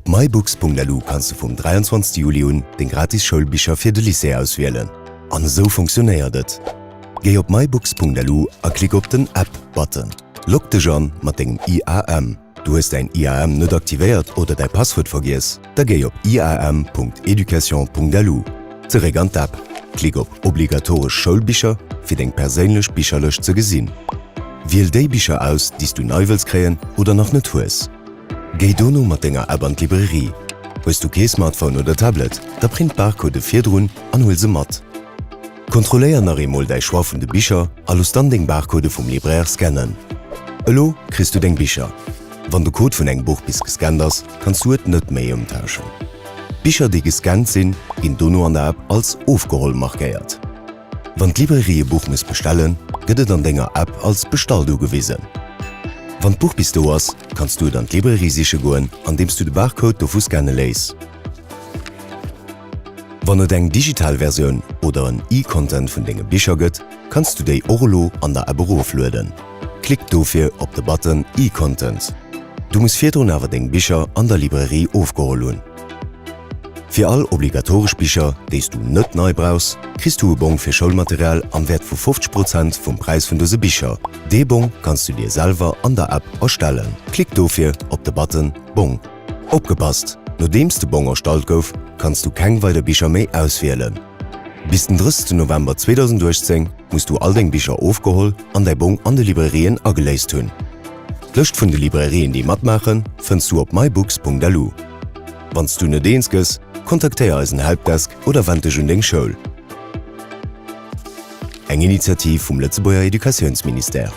Op mybooks.lu kanns du vum 23 Juli un deng gratis Schoulbicher fir de Lycée auswielen. An esou funktionéiert et, Géi op mybooks.lu a klick op den App-Button. Logg dech an mat dengem IAM. Du hues däin IAM net aktivéiert oder däi Passwuert vergiess? Da géi op iam.education.lu. Zeréck an d'App. Klick op Obligatoresch Schoulbicher fir deng perséinlech Bicherlëscht ze gesinn. Wiel déi Bicher aus, déi s du nei wëlls kréien oder nach net hues. Géi dono mat denger App an d'Librairie. Hues du kee Smartphone oder Tablet? Da print d'Barcodë virdrun an huel se mat. Kontrolléier nach eemol däi Choix vun de Bicher a looss dann deng Barcodë vum Libraire scannen. Elo kriss du deng Bicher. Wann de Code vun engem Buch bis gescannt ass, kanns du et net méi ëmtauschen. D'Bicher déi gescannt sinn, ginn dono an der App als ofgeholl markéiert. Wann d'Librairie e Buch muss bestellen, gëtt et an denger App als bestallt ugewisen. Wann d'Buch bis do ass, kanns du et an d'Librairie siche goen, andeems du de Barcode dovu scanne léiss. Wann et eng digital Versioun oder en E-Content vun denge Bicher gëtt, kanns du déi och elo an der App eroflueden. Klick dofir op de Button E-Content. Du muss virdrun awer deng Bicher an der Librairie ofgeholl hunn. Fir all obligatoresch Bicher, déi s du net nei brauchs, kriss du e Bong fir Schoulmaterial am Wäert vu 50 Prozent vum Präis vun dëse Bicher. Dee Bong kanns du dir selwer an der App erstellen. Klick dofir op de Button Bong. Opgepasst! Nodeems de Bong erstallt gouf, kanns du keng weider Bicher méi auswielen. Bis den 30 November 2018 muss du all deng Bicher ofgeholl an däi Bong an de Librairien ageléist hunn. D'Lëscht vun de Librairien déi matmaachen, fënns du op mybooks.lu. Wann s du net eens gëss, kontaktéier eisen Helpdesk oder wend dech un deng Schoul. Eng Initiativ vum Lëtzebuerger Educatiounsministère.